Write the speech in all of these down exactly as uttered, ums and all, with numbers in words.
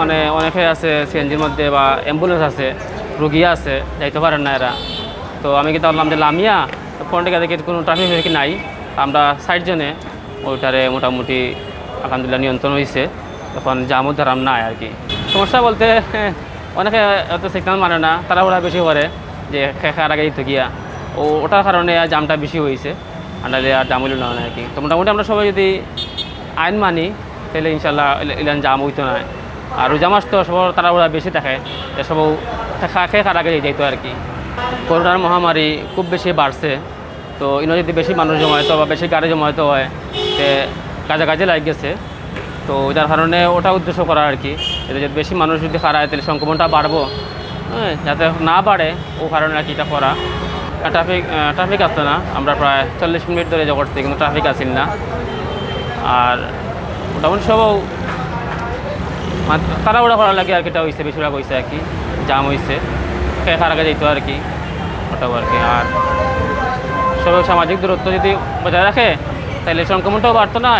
মানে অনেকে আছে সিএনজির মধ্যে বা অ্যাম্বুলেন্স আছে, রুগী আছে, যাইতে পারেন না এরা। তো আমি কিতা করলাম যে লামিয়া, তো ফ্রন্টে গিয়া দেখি কোনো ট্রাফিক ফ্রাফিক নাই। আমরা ষাট জনে ওইটারে মোটামুটি আলহামদুলিল্লাহ নিয়ন্ত্রণ হইছে। এখন জামও ধরাম নাই আর কি। সমস্যা বলতে অনেকে হয়তো সিগন্যাল মানে না, তাড়াহুড়া বেশি করে যে খে খার আগে দিতে গিয়া, ও ওটার কারণে আর জামটা বেশি হইছে। আর নাহলে আর জাম হইল না আর কি। তো মোটামুটি আমরা সবাই যদি আইন মানি, তাহলে ইনশাল্লাহ ইলা-, ইলান জাম হইতো না। আর রোজা মাস তো সবার তাড়াহুড়া বেশি থাকে, তো সব খে খা-, খে খার আগে যাইতো আর কি। করোনার মহামারী খুব বেশি বাড়ছে, তো ইনো যদি বেশি মানুষ জমায়েত বা বেশি গাড়ি জমায়েত হয়, তে কাছাকাছি লাগি গেছে। তো যার কারণে ওটা উদ্দেশ্য করা আর কি, এতে যদি বেশি মানুষ যদি খাড়ায়, তাহলে সংক্রমণটা বাড়বো, হ্যাঁ, যাতে না বাড়ে, ও কারণে আর কি এটা করা। আর ট্রাফিক, আহ, ট্রাফিক আসতো না, আমরা প্রায় চল্লিশ মিনিট ধরে ইয়ে করছি, কিন্তু ট্রাফিক আসিল না। আর মোটামুটি সব মানে তাড়াহুড়া করার লাগে আর কি, এটা হইছে, বেশিরভাগ হইছে আর কি, জাম হইছে, খে খার আগে যাইতো আর কি, ওটাও আর কি। আর সব সামাজিক দূরত্ব যদি বজায় রাখে, তাহলে সংক্রমণটাও বাড়তো না,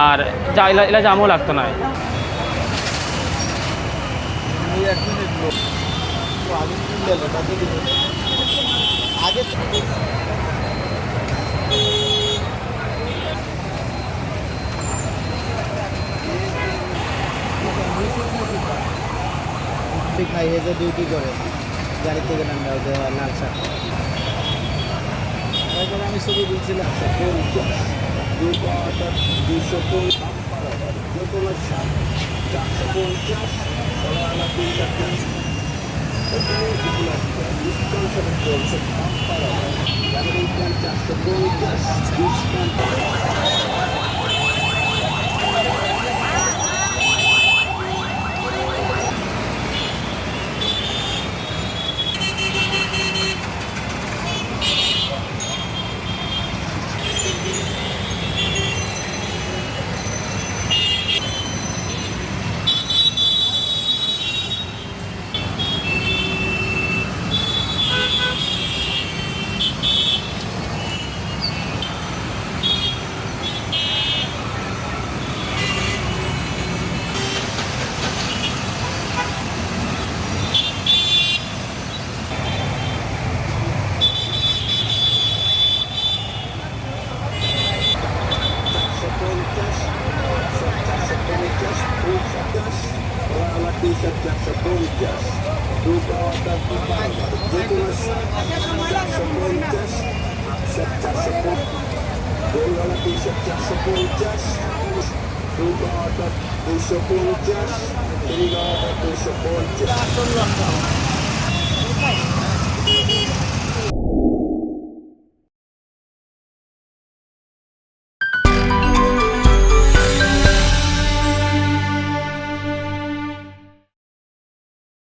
আর যা ইলা, ইলা জামও লাগতো না। আগে ঠিক নাই, এই যে ডিউটি করে, গাড়ি থেকে নামবে, ওই যে লাল শার্ট। একবার আমি ছবি তুলছিলাম। দুইশো পঞ্চাশ, চারশো পঞ্চাশ, চারশো পঞ্চাশ।